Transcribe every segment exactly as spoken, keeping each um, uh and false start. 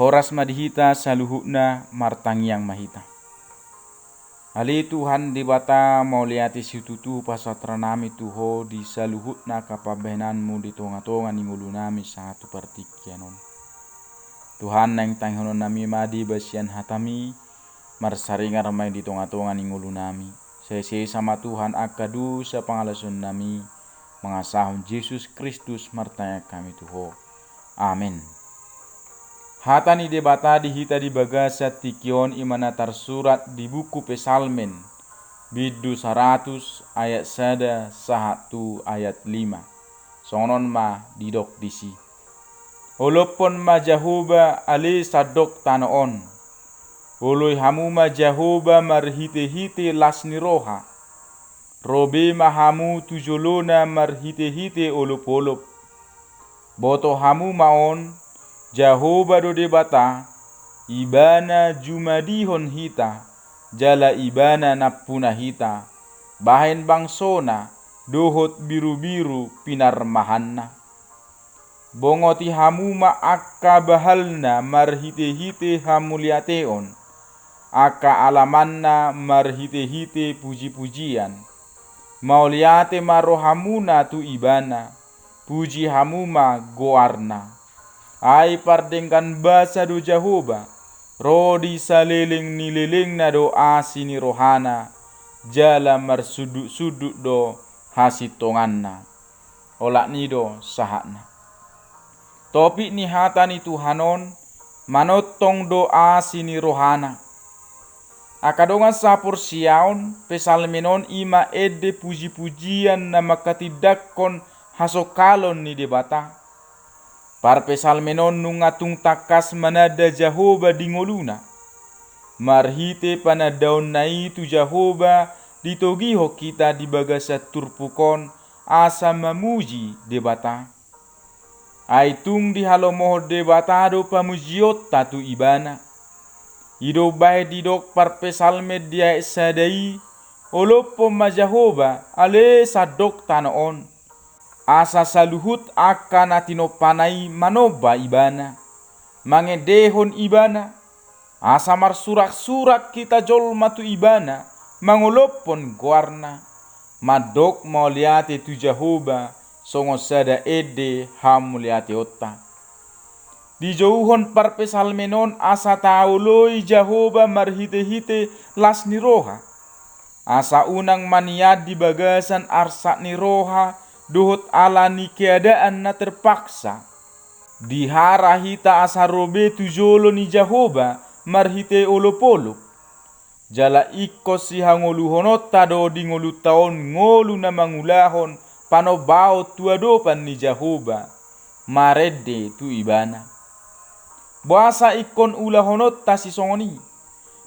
Horas ma di hita saluhutna, martangiang ma hita. Ale Tuhan Debata, mauliate situtu pasahatonnami tu Ho di saluhutna angka pambahenanMu di tongatonga ni ngolunami sahat tu partingkian on. Tuhan, naeng tangihononnami ma deba sian hataMi, marsaringar ma i di tongatonga ni ngolunami. Sai sesa ma Tuhan angka dosa pangalaosionnami, mangasahon Jesus Kristus martangiang hami tu Ho. Amen. Hata ni Debata di hita di bagasan tingki on i ma na tarsurat di buku Psalmen, bindu saratus, ayat sada sahat tu ayat lima. Songon on ma didok disi: Olophon ma Jahowa, ale sandok tano on. Oloi hamu ma Jahowa marhitehite las ni roha. Ro be ma hamu tu jolona marhitehite olopolop. Boto hamu ma on, Jahowa do Debata, Ibana jumadihon hita, jala Ibana nampuna hita, bahen bangsona dohot birubiru pinarmahanna. Bongoti hamu ma angka bahalna marhitehite hamuliateon, angka alamanna marhitehite pujipujian. Mauliate ma rohamuna tu Ibana, puji hamu ma goarna. Ai pardenggan basa do Jahowa, ro di saleleng ni lelengna do asi ni rohana, jala marsundutsundut do hasintonganna. Olat ni i do sahatna. Topik ni hata ni Tuhan on, manongtong do asi ni rohana. Angka dongan saporseaon, Psalmen on i ma ende pujipujian na manghatindanghon hasongkalon ni Debata. Parpsalmen on nunga tung tangkas mananda Jahowa di ngoluna. Marhite panandaonna i tu Jahowa ditogihon hita di bagasan turpuk on asa mamuji Debata. Ai tung dihalomohon Debata do pamujionta tu Ibana. I do umbahen didok parpsalmen di ayat sada i: Olophon ma Jahowa, ale sandok tano on. Asa saluhut angka na tinompana i manomba Ibana, mangendehon Ibana. Asa marsuraksurak hita jolma tu Ibana, mangolophon goarna, mandok mauliate tu Jahowa songon sada ende hamuliateonta. Dijouhon parpsalmen on asa taoloi Jahowa marhitehite las ni roha. Asa unang manian di bagasan arsak ni roha dohot ala ni keadaan na terpaksa. Dihara hita asa ro be tu jolo ni Jahowa marhite olopolop. Jala ingkon sihangoluhononta do di ngolunta on ngolu na mangulahon panombaon tu adopan ni Jahowa, marende tu Ibana. Boasa ingkon ulahononta sisongon i?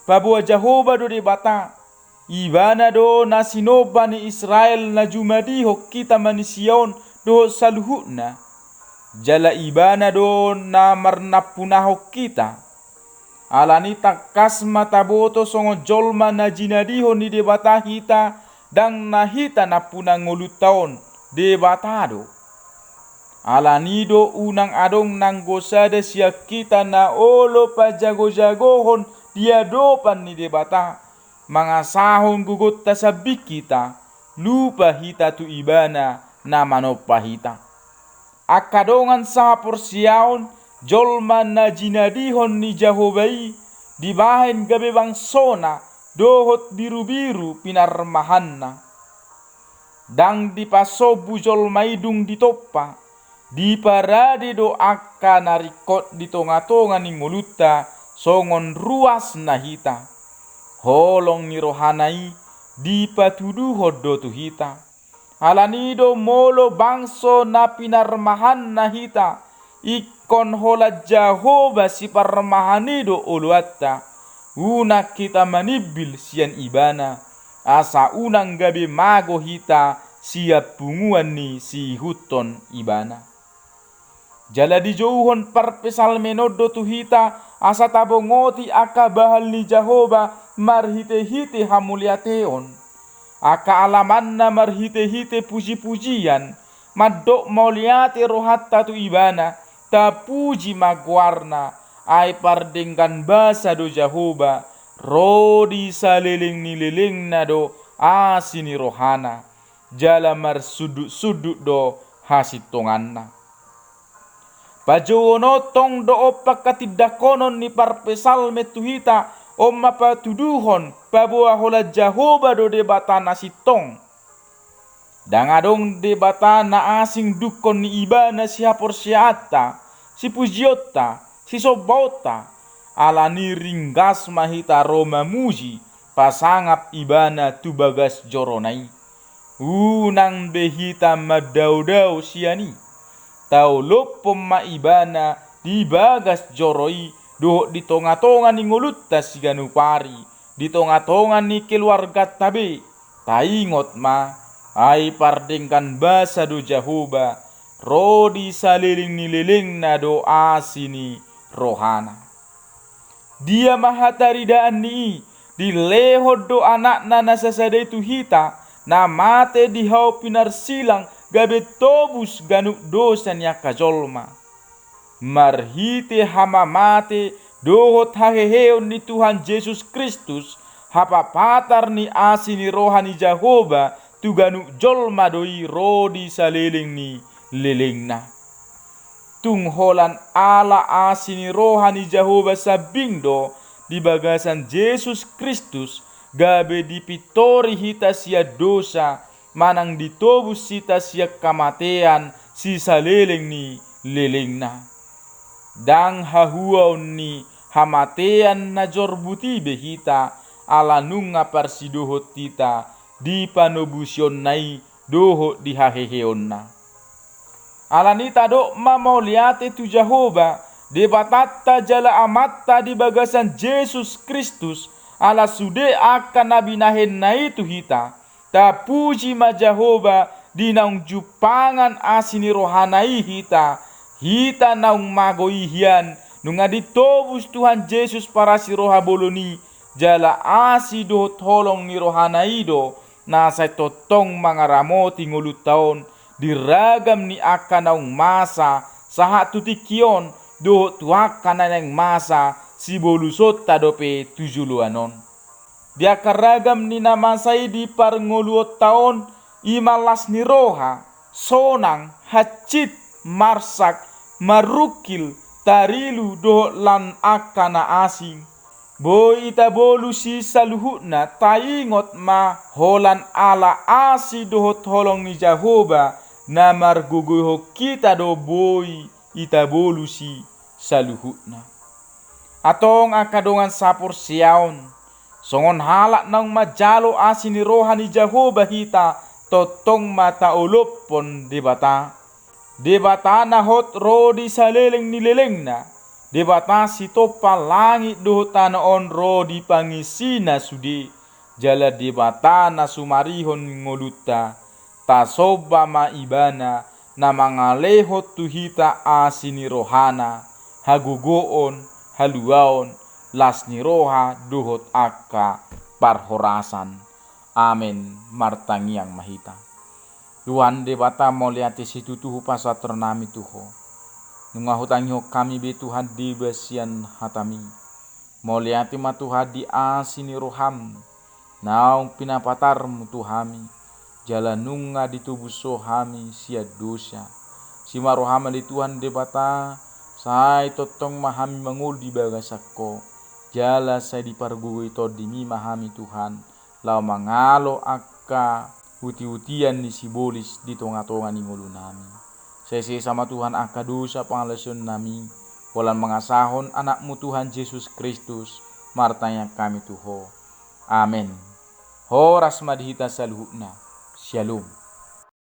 Paboa Jahowa do Debata, Ibana do na sinomba ni Israel na jumadihon hita manisia on dohot saluhutna. Jala Ibana do na marnampunahon hita. Alani tangkas ma taboto songon jolma na jinadihon ni Debata hita, ndang na hita nampuna ngolunta on, Debata do. Alani do unang adong nanggo sada sian hita na olo pajagojagohon di adopan ni Debata, mangasahon gogonta sambing hita, lupa hita tu Ibana na manompa hita. Angka dongan sahaporseaon, jolma na jinadihon ni Jahowa i dibahen gabe bangsona dohot birubiru pinarmahanna. Ndang dipasombu jolma i dung ditompa, diparade do angka na ringkot di tongatonga ni ngolunta songon ruas na hita. Holong ni rohana i dipatuduhon do tu hita. Alani do molo bangso na pinarmahanna hita, ingkon holan Jahowa siparmahan i do oloanta, unang hita manimbil sian Ibana, asa unang gabe mago hita sian punguan ni siihuthon Ibana. Jala dijouhon parpsalmen on do tu hita, asa tabongoti angka bahal ni Jahowa marhitehite hamuliateon. Angka alamanna marhitehite pujipujian, mandok mauliate rohanta tu Ibana, tapuji ma goarna, Ai pardenggan basa do Jahowa, ro di saleleng ni lelengna do asi ni rohana, jala marsundut-sundut do hasintonganna. Pajouon on tong do ompat hatindanghon ni parpsalmen tu hita, on ma patuduhon paboa holan Jahowa do Debata na sintong. Ndang adong debata na asing dungkon ni Ibana sihaporseaanta, sipujionta, sisombaonta, ala ni i ringgas ma hita ro mamuji, pasangap Ibana tu bagas jorona i. Unang be hita mandao-dao sian i. Taolophon ma Ibana di bagas joro i, dohot di tonga-tonga ni ngolunta siganup ari, di tonga-tonga ni keluarganta be. Taingot ma, ai pardenggan basa do Jahowa, ro di saleleng ni lelengna do asi ni rohana. Dia ma hataridaan ni i, dilehon do Anakna na sasada i tu hita, na mate di hau pinarsilang gabe tobus ganup dosa ni angka jolma. Marhite hamamate dohot haheheon ni Tuhan Jesus Kristus, hapapatar ni asi ni roha ni Jahowa tu ganup jolma do i ro di saleleng ni lelengna. Tung holan ala asi ni roha ni Jahowa sambing do di bagasan Jesus Kristus, gabe dipintori hita sian dosa, manang ditobus hita sian hamatean sisaleleng ni lelengna. Ndang hahuaon ni hamatean na jorbut i be hita, ala nunga parsidohot hita di panobusionna i dohot di haheheonna. Ala ni i tadok ma mauliate tu Jahowa, Debatanta jala Amanta di bagasan Jesus Kristus, ala sude angka na binahenna i tu hita. Tapuji ma Jahowa di naung jumpangan asi ni rohana i hita, hita naung mago i hian, nunga ditobus Tuhan Jesus parasi roha bolon i, jala asi dohot holong ni rohana i do, na sai tongtong mangaramoti ngolunta on, di ragam ni angka naung masa, sahat tu tingki on, dohot tu angka na naeng masa, sibolusonta dope tu joloan on. Di angka ragam ni na masa i di parngoluonta on, i ma las ni roha, sonang, hansit, marsak, marungkil, tarilu dohot lan angka na asing. Boi itabolus i saluhutna, taingot ma holan ala asi dohot holong ni Jahowa na margogoihon hita do boi itabolus i saluhutna. Antong angka dongan saporseaon, songon halak naung manjalo asi ni roha ni Jahowa hita, tongtong ma taolophon Debata. Debata na hot ro di saleleng ni lelengna, Debata sitompa langit dohot tano on ro di pangisina sude, jala Debata na sumarihon ngolunta, tasomba ma Ibana, na mangalehon tu hita asi ni rohana, hagogoon, haluaon, las ni roha dohot angka parhorasan. Amen. Martangiang ma hita. Tuhan Debata mauliate situtu hupasahat roha nami tu Ho. Nunga hutangihon hami be Tuhan deba sian hataMi. Mauliate ma Tuhan di asi ni rohaM, naung pinapatarMu tu hami, jala nunga ditobus Ho hami sian dosa. Asi ma rohaM ale Tuhan Debata, sai tongtong ma hami mangolu di bagasan Ho, jala sai dipargogoi TondiMi ma hami Tuhan, laho mangalo angka uti-utian ni sibolis di tonga-tonga ni ngolunami. Sai sesa ma Tuhan angka dosa pangalaosion nami, holan mangasahon AnakMu Tuhan Jesus Kristus, martangiang hami tu Ho. Amen. Horas ma di hita saluhutna. Syalom.